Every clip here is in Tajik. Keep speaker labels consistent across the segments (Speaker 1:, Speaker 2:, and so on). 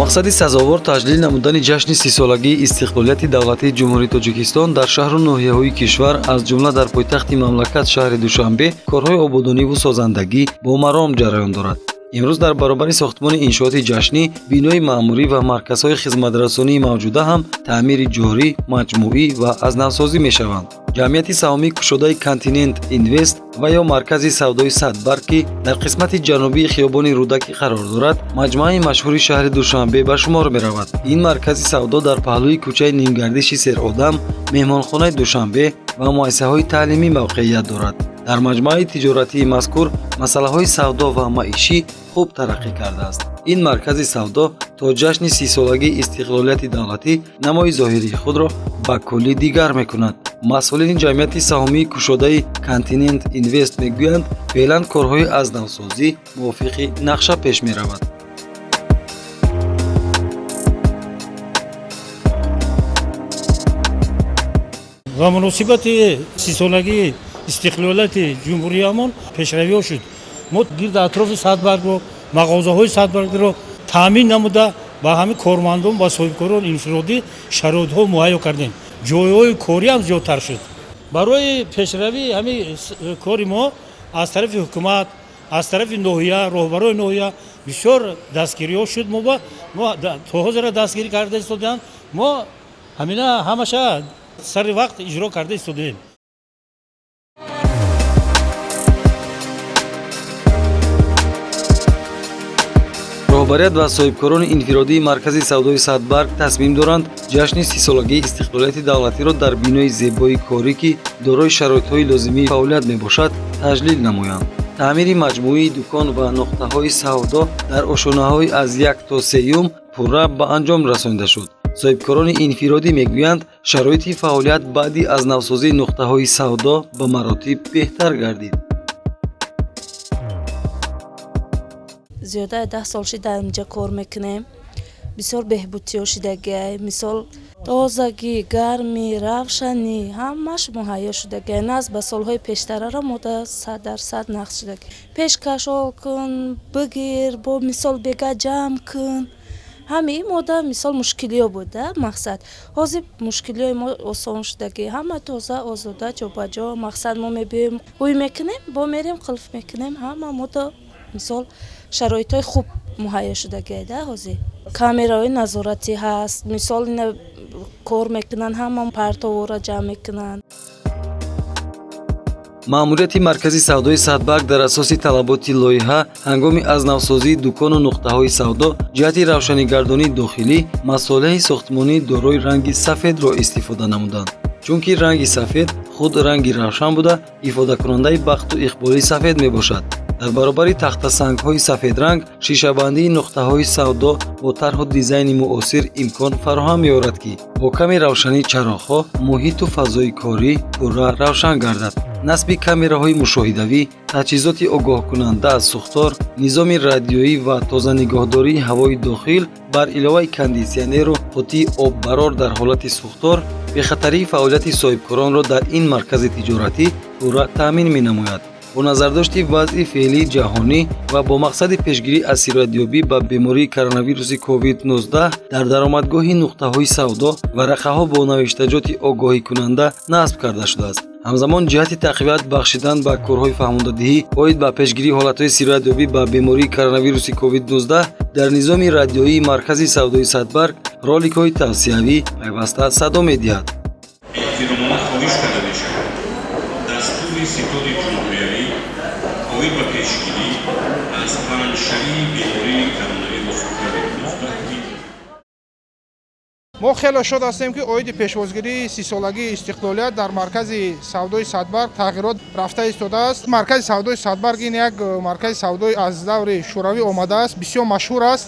Speaker 1: Мақсади сазовор таҷлил намудани ҷашни 30-солагии истиқлолияти давлатии Ҷумҳурии Тоҷикистон дар шаҳру ноҳияҳои кишвар, аз ҷумла дар пойтахти мамлакат шаҳри Душанбе, корҳои ободониву созандагӣ бо маром ҷараён дорад. Имрӯз дар баробари сохтмони иншооти ҷашнӣ, бинои маъмурӣ ва марказҳои хизматрасонии мавҷуда ҳам таъмири ҷорӣ, маҷмӯӣ ва аз навсозӣ мешаванд. Ҷамъияти саҳомии кушодаи Континент Инвест ва ё маркази савдои Садбарг, ки дар қисмати ҷанубии хиёбони Рӯдакӣ қарор дорад, маҷмӯаи машҳури шаҳри Душанбе ба шумор меравад. Ин маркази савдо дар паҳлӯи кӯчаи нимгардиши Серодам, меҳмонхонаи Душанбе ва муассисаҳои таълимӣ мавқеият дорад. Дар маҷмӯаи тиҷоратии мазкур масъалаҳои савдо ва маишӣ хуб тараққӣ кардааст. Ин маркази савдо то ҷашни 30-солагии истиқлолияти давлатӣ намои зоҳирии худро ба куллӣ дигар мекунад. Масъулини ҷамъияти саҳомии кушодаи Континент Инвест мегӯянд, феълан корҳои аз навсозӣ мувофиқи нақша пеш меравад.
Speaker 2: Ва муносибати 30-солагии истиқлолияти ҷумҳуриямон пешравиҳо шуд. Мо гирди атрофи Садбаргро, мағозаҳои Садбаргро таъмин намуда, ба ҳамин кормандон, ба соҳибкорон инфиродӣ шароитҳо муҳайё кардем. Ҷойҳои корӣ ҳам зиёдтар шуд. Барои пешравии ҳамин кори мо аз тарафи ҳукумат, аз тарафи ноҳия, роҳбарои ноҳия бисёр дастгириҳо шуд. Мо то ҳозира дастгирӣ карда истодаанд. Мо ҳамина ҳамаша сари вақт иҷро карда истодаем.
Speaker 1: Роҳбарият ва соҳибкорони инфиродии маркази савдои Садбарг тасмим доранд ҷашни 30-солагии истиқлолияти давлатиро дар бинои зебои корӣ, ки дорои шароитҳои лозимии фаъолият мебошад, таҷлил намоянд. Таъмири маҷмӯии дукон ва нуқтаҳои савдо дар ошонаҳои аз як то сеюм пурра ба анҷом расонида шуд. Соҳибкорони инфиродӣ мегӯянд, шароити фаъолият баъди аз навсозии нуқтаҳои савдо ба маротиб беҳтар гардид.
Speaker 3: Зиёдаи 10 сол шид дар инҷа кор мекунем. Бисёр беҳбудиҳо шудагиай. Мисол, тозагӣ, гармӣ, равшанӣ ҳамаш муҳайё шудагиай. Назд ба солҳои пештараро мода 100% нақс шудагӣ. Пешкашол кун, бигир, бо мисол бега ҷамъ кун. Ҳамин мода мисол мушкилиҳо буд, да мақсад. Ҳозир мушкилиҳои мо осон шудагӣ. Ҳама тоза, озода, ҷобаҷо. Мақсад, мо мебиёем, ҳуй мекунем, бо мерем, қулф мекунем. Ҳама мода мисол шароитҳои хуб муҳайё шудагиай да ҳозир. Камераҳои назоратӣ ҳаст, мисол, ина кор мекунанд, ҳама партовора ҷамъ мекунанд.
Speaker 1: Маъмурияти маркази савдои Садбарг дар асоси талаботи лоиҳа ҳангоми аз навсозии дукону нуқтаҳои савдо ҷиҳати равшанигардонии дохилӣ масолеҳи сохтмонии дорои ранги сафедро истифода намуданд. Чунки ранги сафед худ ранги равшан буда, ифодакунандаи бахту иқболи сафед мебошад. Дар баробари тахтасангҳои сафедранг, шишабандии нуқтаҳои савдо бо тарҳу дизайни муосир имкон фароҳам меорад, ки бо ками равшании чароғҳо муҳиту фазои корӣ пурра равшан гардад. Насби камераҳои мушоҳидавӣ, таҷҳизоти огоҳкунанда аз сӯхтор, низоми радиоӣ ва тозанигоҳдории ҳавои дохил бар иловаи кондитсионеру қуттии оббарор дар ҳолати сӯхтор бехатарии фаъолияти соҳибкоронро дар ин маркази тиҷоратӣ пурра таъмин менамояд. Бо назардошти вазъи феълии ҷаҳонӣ ва бо мақсади пешгирӣ аз сироятёбӣ ба бемории коронавируси COVID-19 дар даромадгоҳи нуқтаҳои савдо варақаҳо бо навиштаҷоти огоҳикунанда насб карда шудааст. Ҳамзамон, ҷиҳати тақвият бахшидан ба корҳои фаҳмондадиҳӣ оид ба пешгирии ҳолатҳои сироятёбӣ ба бемории коронавируси COVID-19 дар низоми радиоии маркази савдои Садбарг роликҳои тавсиявӣ пайваста садо медиҳад.
Speaker 4: Эҳтиромона хоҳиш карда мешавад дастури ситоди ҷумҳуриявӣ оид ба пешгирӣ аз паҳншавии бемории коронавирус COVID-19.
Speaker 5: Мо хеле шод ҳастем, ки оиди пешвозгирии 30-солагии истиқлолият дар маркази савдои Садбарг тағйирот рафта истодааст. Маркази савдои Садбарг ин як маркази савдои аз даври шӯравӣ омадааст, бисёр машҳур аст.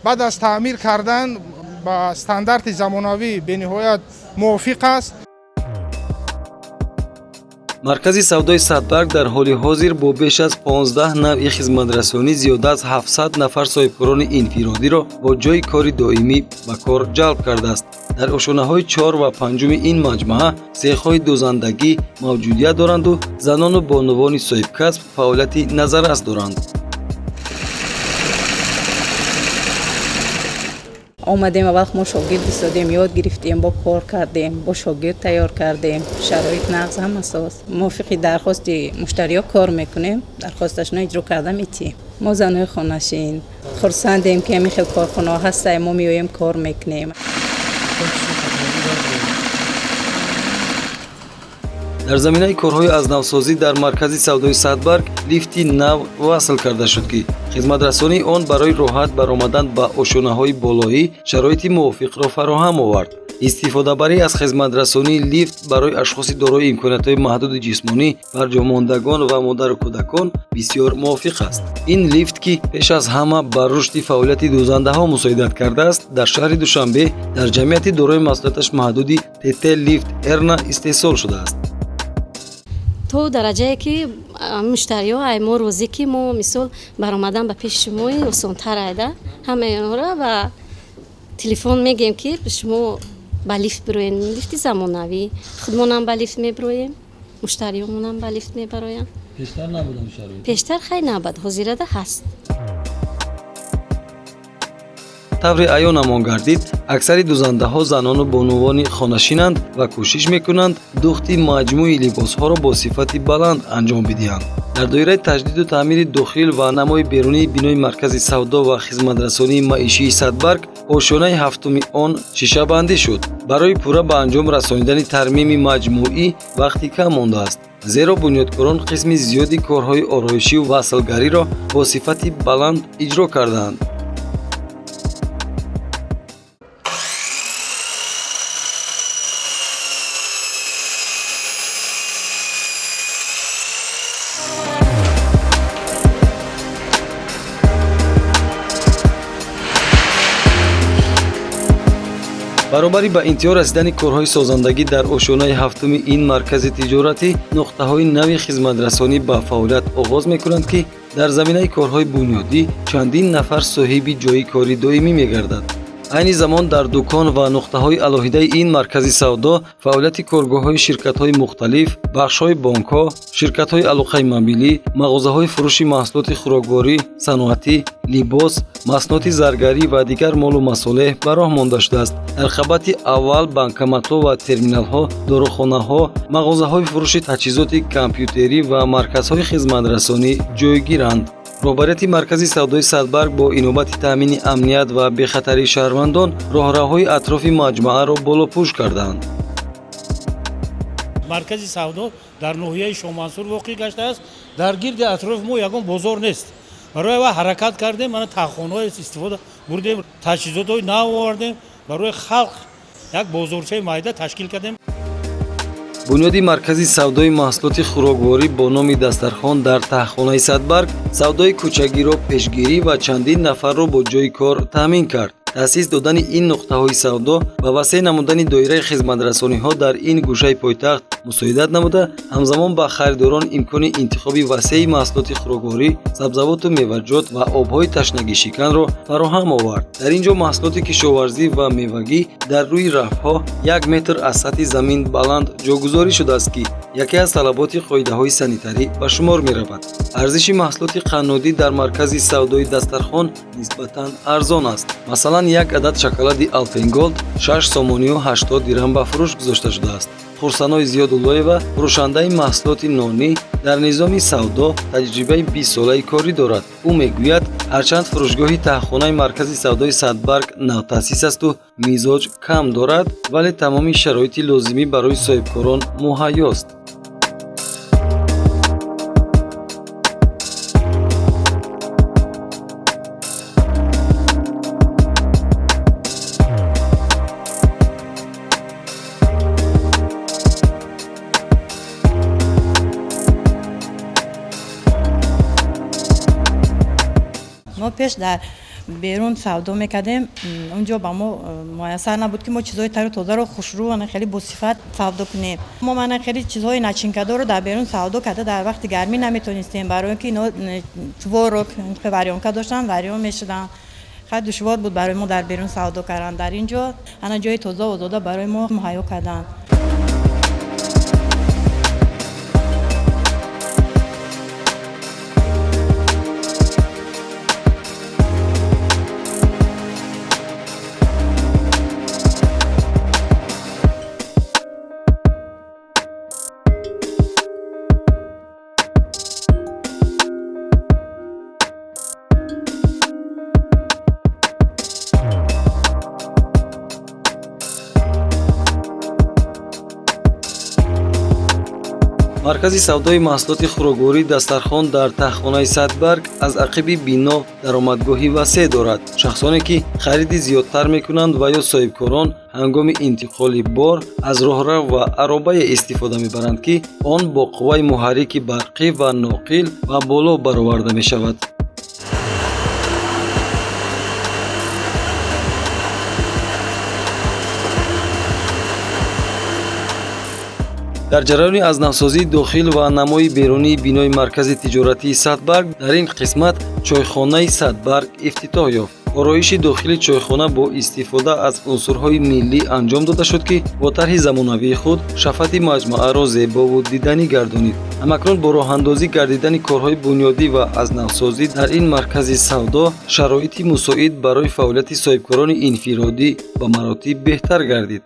Speaker 5: Баъд аз таъмир кардан ба стандарти замонавӣ бениҳоят мувофиқ аст.
Speaker 1: Маркази савдои Садбарг дар ҳоли ҳозир бо беш аз 15 навъи хизматрасонӣ зиёда аз 700 нафар соҳибкорони инфиродиро бо ҷойи кори доимӣ ба кор ҷалб кардааст. Дар ошонаҳои чор ва панҷуми ин маҷмӯа сехҳои дӯзандагӣ мавҷудият доранду занону бонувони соҳибкасб фаъолияти назаррас доранд.
Speaker 6: Омадем, аввал мо шогирд истодем, ёд гирифтем, бо кор кардем, бо шогирд тайёр кардем. Шароит нағз, ҳама соз. Мувофиқи дархости муштариё кор мекунем, дархосташонро иҷро карда метиҳем. Мо занои хонашин хурсандем, ки ҳамин хел корхонаҳо ҳастае, мо меоем, кор мекунем.
Speaker 1: Дар заминаи корҳои аз навсозӣ дар маркази савдои Садбарг лифти нав васл карда шуд, ки хизматрасонии он барои роҳат баромадан ба ошёнаҳои болоӣ шароити мувофиқро фароҳам овард. Истифодабарӣ аз хизматрасонии лифт барои ашхоси дорои имкониятҳои маҳдуди ҷисмонӣ, барҷомондагон ва модару кӯдакон бисёр мувофиқ аст. Ин лифт, ки пеш аз ҳама ба рушди фаъолияти дӯзандаҳо мусоидат кардааст, дар шаҳри Душанбе дар ҷамъияти дорои масъулияташ маҳдуди ТТ Лифт Эрна истеҳсол шудааст.
Speaker 7: То дараҷае ки муштариҳо ай мо розӣ, ки мо мисол баромадан ба пеши шумо осонтар айда. Ҳамаи онҳоро ба телефон мегӯем, ки шумо ба лифт бироен, лифти замонавӣ. Худмонам ба лифт мебироем, муштариёмонам ба лифт мебароянд.
Speaker 1: Пештар набудам шароит?
Speaker 7: Пештар хай набуд, ҳозирада ҳаст.
Speaker 1: Тавре аёнамон гардид, аксари дӯзандаҳо занону бонувони хонашинанд ва кӯшиш мекунанд дӯхти маҷмӯи либосҳоро бо сифати баланд анҷом бидиҳанд. Дар доираи таҷдиду таъмири дохил ва намои берунии бинои маркази савдо ва хизматрасонии маишии Садбарг ошёнаи ҳафтуми он шишабандӣ шуд. Барои пурра ба анҷом расонидани тармими маҷмӯӣ вақти кам мондааст, зеро бунёдкорон қисми зиёди корҳои ороишию васлгариро бо сифати баланд иҷро кардаанд. Баробари ба интиҳо расидани корҳои созандагӣ дар ошёнаи ҳафтуми ин маркази тиҷоратӣ, нуқтаҳои нави хизматрасонӣ ба фаъолият оғоз мекунанд, ки дар заминаи корҳои бунёдӣ чандин нафар соҳиби ҷойи кори доимӣ мегардад. Айни замон дар дукон ва нуқтаҳои алоҳидаи ин маркази савдо фаъолияти коргоҳҳои ширкатҳои мухталиф, бахшҳои бонкҳо, ширкатҳои алоқаи мобилӣ, мағозаҳои фурӯши маҳсулоти хӯрокворӣ, саноатӣ, либос, маснуоти заргарӣ ва дигар молу масолеҳ ба роҳ монда шудааст. Дар қабати аввал банкоматҳо ва терминалҳо, дорухонаҳо, мағозаҳои фурӯши таҷҳизоти компютерӣ ва марказҳои хизматрасонӣ ҷойгиранд. Роҳбарияти маркази савдои Садбарг бо инобати таъмини амният ва бехатарии шаҳрвандон роҳравҳои атрофи маҷмӯаро болопӯш кардаанд.
Speaker 2: Маркази савдо дар ноҳияи Шоҳмансур воқеъ гаштааст. Дар гирди атрофи мо ягон бозор нест. Барои ва ҳаракат кардем, мана таҳхонаҳои истифода бурдем, таҷҳизотҳои нав овардем, барои халқ як бозорчаи майда ташкил кардем.
Speaker 1: Бунёди маркази савдои маҳсулоти хӯрокворӣ бо номи Дастархон дар таҳхонаи Садбарг савдои кӯчагиро пешгирӣ ва чандин нафарро бо ҷойи кор таъмин кард. Таъсис додани ин нуқтаҳои савдо ва васеъ намудани доираи хизматрасониҳо дар ин гӯшаи пойтахт мусоидат намуда, ҳамзамон ба харидорон имкони интихоби васеи маҳсулоти хӯрокворӣ, сабзавоту меваҷот ва обҳои ташнагишиканро фароҳам овард. Дар ин ҷо маҳсулоти кишоварзӣ ва мевагӣ дар рӯи рафҳо як метр аз сатҳи замин баланд ҷойгузорӣ шудааст, ки яке аз талаботи қоидаҳои санитарӣ ба шумор меравад. Арзиши маҳсулоти қаннодӣ дар маркази савдои Дастархон нисбатан арзон аст. Масалан, як адад шоколади Алпенголд 6 сомонию 80 дирам ба фурӯш гузошта шудааст. Хурсаной Зиёдуллоева, фурӯшандаи маҳсулоти нонӣ, дар низоми савдо таҷрибаи 20-солаи корӣ дорад. Ӯ мегӯяд, ҳарчанд фурӯшгоҳи таҳхонаи маркази савдои Садбарг навтаъсис асту мизоҷ кам дорад, вале тамоми шароити лозимӣ барои соҳибкорон муҳайёст.
Speaker 8: Мо пеш дар берун савдо мекардем, унҷо ба мо муяссар набуд, ки мо чизҳои тару тозаро, хушрӯ, ана хеле босифат савдо кунем. Мо мана хеле чизҳои начинкадорро дар берун савдо карда дар вақти гармӣ наметонистем, барои ин ки ино творог варёнка доштанд, варён мешуданд. Хеле душвор буд барои мо дар берун савдо кардан. Дар ин ҷо ана ҷои тоза озода барои мо муҳайё карданд.
Speaker 1: Маркази савдои маҳсулоти хӯрокворӣ «Дастархон» дар таҳхонаи Садбарг аз ақиби бино даромадгоҳи васеъ дорад. Шахсоне, ки хариди зиёдтар мекунанд ва ё соҳибкорон, ҳангоми интиқоли бор аз роҳрав ва аробае истифода мебаранд, ки он бо қувваи муҳаррики барқӣ ва ноқил ба боло бароварда мешавад. Дар ҷараёни аз навсозии дохил ва намои берунии бинои маркази тиҷоратии Садбарг дар ин қисмат чойхонаи Садбарг ифтитоҳ ёфт. Ороиши дохили чойхона бо истифода аз унсурҳои миллӣ анҷом дода шуд, ки бо тарҳи замонавии худ шафати маҷмӯаро зебову диданӣ гардонид. Ҳамакнун бо роҳандозӣ гардидани корҳои бунёдӣ ва аз навсозӣ дар ин маркази савдо шароити мусоид барои фаъолияти соҳибкорони инфиродӣ ба маротиб беҳтар гардид.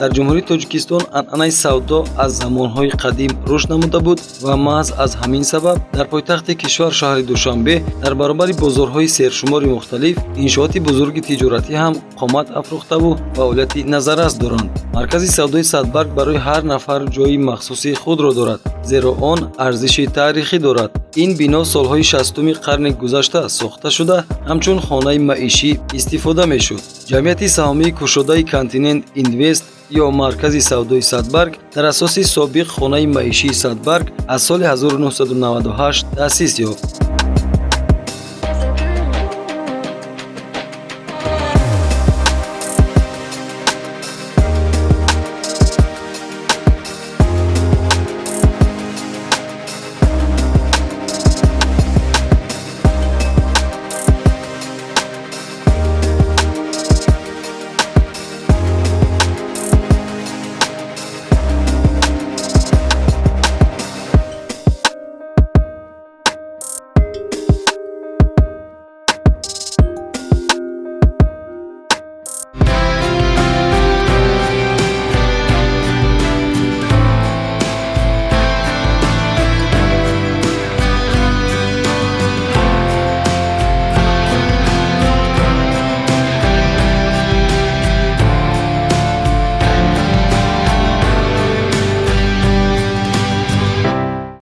Speaker 1: Дар Ҷумҳурии Тоҷикистон анъанаи савдо аз замонҳои қадим рушд намуда буд ва маҳз аз ҳамин сабаб дар пойтахти кишвар, шаҳри Душанбе, дар баробари бозорҳои сершумори мухталиф иншооти бузурги тиҷоратӣ ҳам қомат афрӯхтаву фаъолияти назаррас доранд. Маркази савдои Садбарг барои ҳар нафар ҷойи махсуси худро дорад, зеро он арзиши таърихӣ дорад. Ин бино солҳои 60-уми қарни гузашта сохта шуда, ҳамчун хонаи маишӣ истифода мешуд. Ҷамъияти саҳомии кушодаи «Континент Инвест» ё маркази савдои Садбарг дар асоси собиқ хонаи маишии Садбарг аз соли 1998 таъсис ёфт.